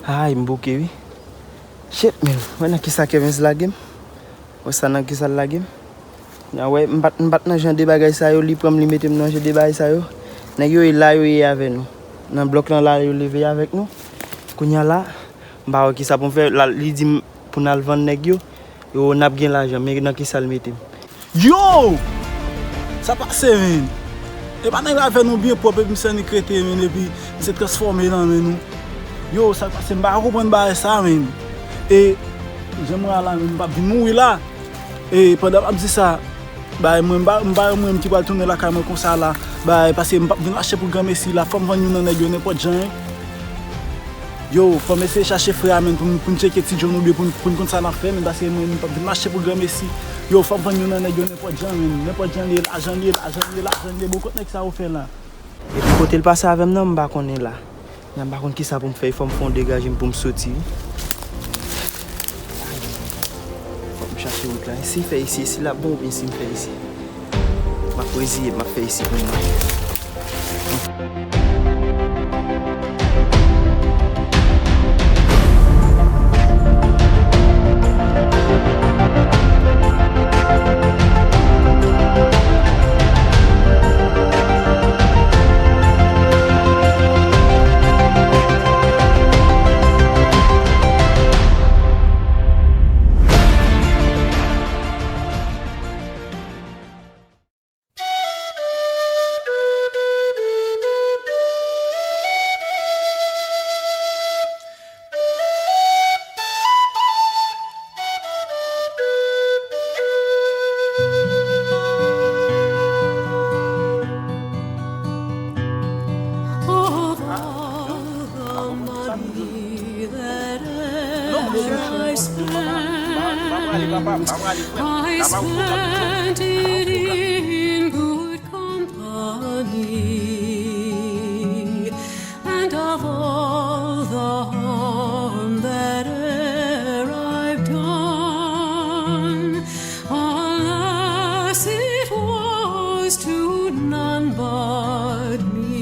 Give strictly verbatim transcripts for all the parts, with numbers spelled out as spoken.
Ay, m bouke wi. Shit, man. Wè nan kisa Kevens lage m. Wè sa nan kisa l lage m. Kounya, wè, m pa t, m pa t nan jan de bagay sa yo, li pran m, li mete m nan jan de bagay sa yo. Nèg yo e la yo ye avè nou. Nan blòk lan la yo leve avèk nou. Kounya la, m pa wè kisa pou m fè. La, li di m pou n al vann nèg yo. Yo, n ap gen lajan, men nan kisa l mete m. Yo! Sa pase, men? E pa nèg la fè nou byen pwòp, epi misye annik rete, men, epi misye transfòme nan men nou. Yo, sa pase, m pa ka konprann bagay sa, men. E, jan mwen a la, men, m p ap vin mouri la. E, pandan m ap di sa, bay, mwen, m pa, m pa wè mwen ki pral tounen lakay mwen konsa la. Bay, paske m p ap vin mache pou granmesi la. Fò m vann youn nan nèg yo nenpòt jan, wi. Yo, fò m eseye chache frè a, men, pou n, pou n tcheke ti John oubyen pou n, pou n konn sa n ap fè, men, paske mwen, m p ap vin mache pou granmesi. Yo, fò m vann youn nan nèg yo nenpòt jan, men, nenpòt jan li ye, lajan li ye, lajan li ye, lajan li ye. Bon, kot nèg sa yo fè la? Epi kote l pase avè m nan, m pa konnen la. Kounya m pa konn kisa pou m fè, fò m fè yon degaje m pou m soti wi. Fò m chache wout la. E si fè isi, e si l ap bon oubyen si m fè isi? M ap reziye, m ap fè isi pou mwen. Of all the money that ever I spent, I spent it in good company. And of all the harm that e'er I've done, alas, it was to none but me.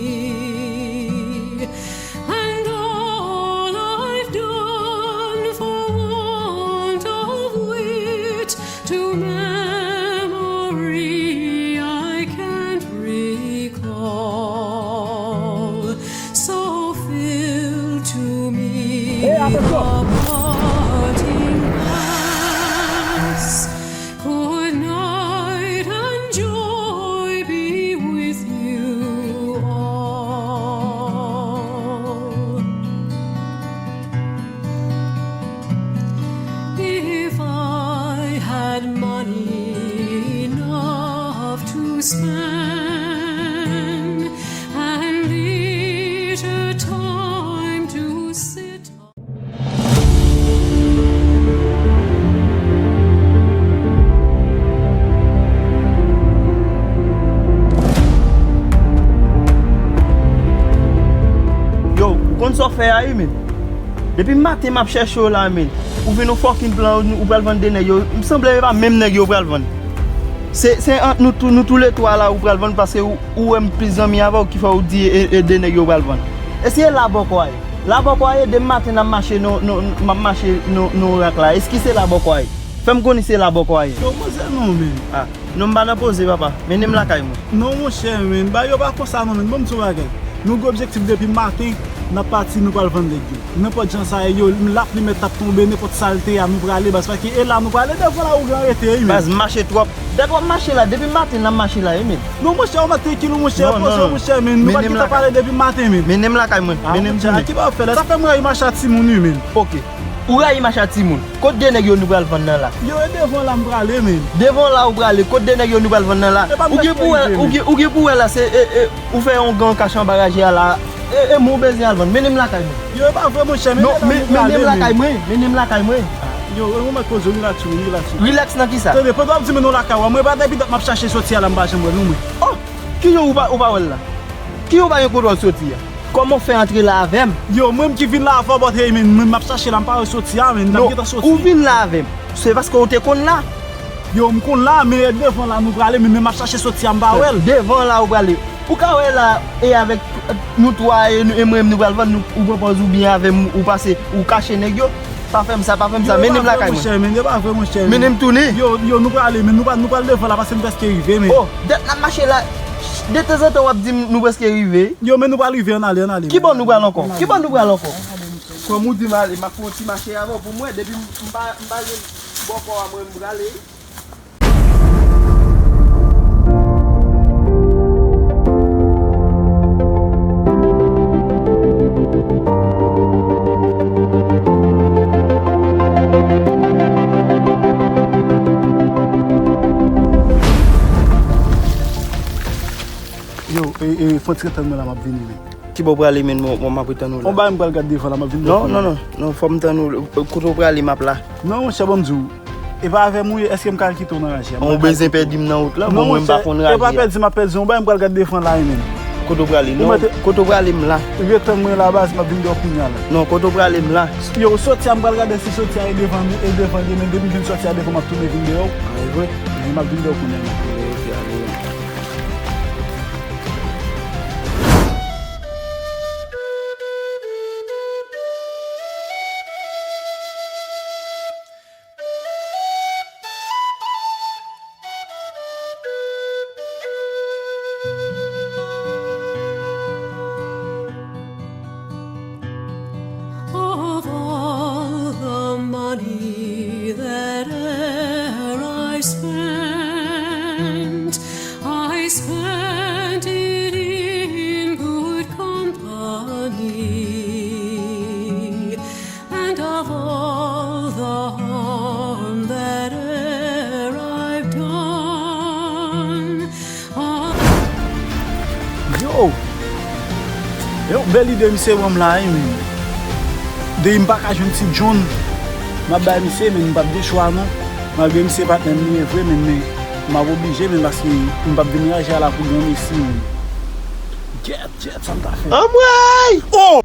And all I've done for want of wit to memory I can't recall. So fill to me the parting glass. Good night and joy be with you all. If I had money enough to spend and leisure time to sit. Yo, ou konn sa w fè a wi, men. Depi maten m ap chèche w la, men. Ou vin yon fucking plan, ou, ou pral vann de nèg yo. M sanble e pa menm nèg yo ou pral vann. Se, se ant nou tou, nou toulètwa la ou pral vann paske ou, ou wè m plis zanmi avè w ki fè w di e, e de nèg yo ou pral vann. Èske se la bòkò a ye? La bòkò a ye, depi maten n ap mache nan, nan, m ap mache nan, nan rak la. Èske se la bòkò a ye? Fè m konnen se la bòkò a ye. Yo, poze non, men. Ah. Non, m pa nan poze, papa. Mennen m lakay mwen. Non, monchè, men. Bagay yo pa konsa, non, men. Ban m di w yon bagay. Nou gen objektif depi maten, n ap pati, nou pral vann nèg yo. Nenpòt jan sa ye, yo, lapli mèt t ap tonbe, nenpòt sa l te ye a, nou prale, baz, paske e la nou prale, devan la ou gen rete, wi, men. Baz, mache twòp. Dat w ap mache la, depi maten n ap mache la, wi, men. Non, monchè, ou mèt trankil, monchè, poze w, monchè, men. Nou pa t gentan pale depi maten, men. Mennen m lakay mwen. Ah, mennen m tounen. Ki pa w ap fè la? Sa fè m rayi mache a timoun, wi, men. Ok. Ou rayi mache a timoun. Kot de nèg yo nou pral vann nan la? Yo, e devan la m prale, men. Devan la ou prale, kot de nèg yo nou pral vann nan la? Ou gen pou wè, ou gen, ou gen pou wè la, se, e, e, ou fè yon gan kache anba raje a la. E, e mwen w bezwen al vann. Mennen m lakay mwen. Yo, e pa vre, monchè, men. Non, men, mennen m lakay mwen, mennen m lakay mwen. Yo, e mwen mèt poze w, relax, relax. Relax nan kisa? Tande, pandan w ap di mennen w lakay ou a, mwen pa depi dat m ap chache soti a la, m pa janm wè l, non, mwen. Oh! Kijan ou pa, ou pa wè l la? Kijan ou pa gen kontwòl soti a? Kòman w fè antre la avè m? Yo, mwen menm ki vin la avè w, but hey, men, mwen m ap chache la, m pa wè soti a, men, m t ap gentan soti. Non, ou vin la avè m. Se paske w te konn la. Yo, m konn la, men e devan la nou prale, men, men m ap chache soti a, m pa wè l. Devan la ou prale. Ou ka wè la, e avèk nou twa, e, nou, e mwen menm nou pral vann, nou, ou pran pòz ou byen avè m, ou pase, ou kache nèg yo. Pa fè m sa, pa fè m sa. Yo, mennen m lakay mwen. Yo pa vre, monchè, men yo pa vre, monchè, men. Mennen m tounen. Yo, yo, nou prale, men nou pral, nou pral devan la, paske nou prèske rive, men. Oh, dèt n ap mache la, detanzantan w ap di m nou prèske rive. Yo, men nou pral rive, ann ale, ann ale. Kibò nou pral ankò? Kibò nou pral ankò? Kòm ou di m ale, m ap fè yon ti mache avè w pou m wè, depi m, m pa, m pa jwenn bò kò a mwen, m prale. Yo, e, e, fon ti ret tann mwen la, m ap vini, men. Kibò w prale, men, mwen, mwen, m ap ret tann ou la. On bagay m pral gade devan la, m ap vin devan la. Non, non, non, non, fò m tann ou. Kote w prale, m ap la. Non, monchè, ban m di w. E pa avè m ou ye, èske m ka al kite w nan raje a? Ou bezwen pèdi m nan wout la? Bon, mwen, m pa konn raje a. Non, monchè, e pa pèdi m ap pèdi w, on bagay m pral gade devan la, e men. Kote w prale? Non, kote w prale, m la. Ret tann mwen la, baz, m ap vin dèyè w kounya la. Non, kote w prale, m la. Yo, soti a, m pral gade si soti a e devan, e devan li, men depi m vin soti a devan, m ap tounen vin dèyè w. Ah, e vre? Wi, m ap vin dèyè w kounya la. Ok, ok, ale. Of all the money that e'er I spent, I spent it in good company, and of all the harm that e'er I've done, I Yo! Yon bèl ide misye ban m la, wi, men. Depi m pa ka jwenn Ti John, m ap bay misye, men m p ap gen chwa, non. Malgre misye patnè m li ye vre, men, men m ap oblije, men paske m p ap vin raje a la pou granmesi, men. Gyèt, gyèt, sa m ta fè? Anmwey! Oh!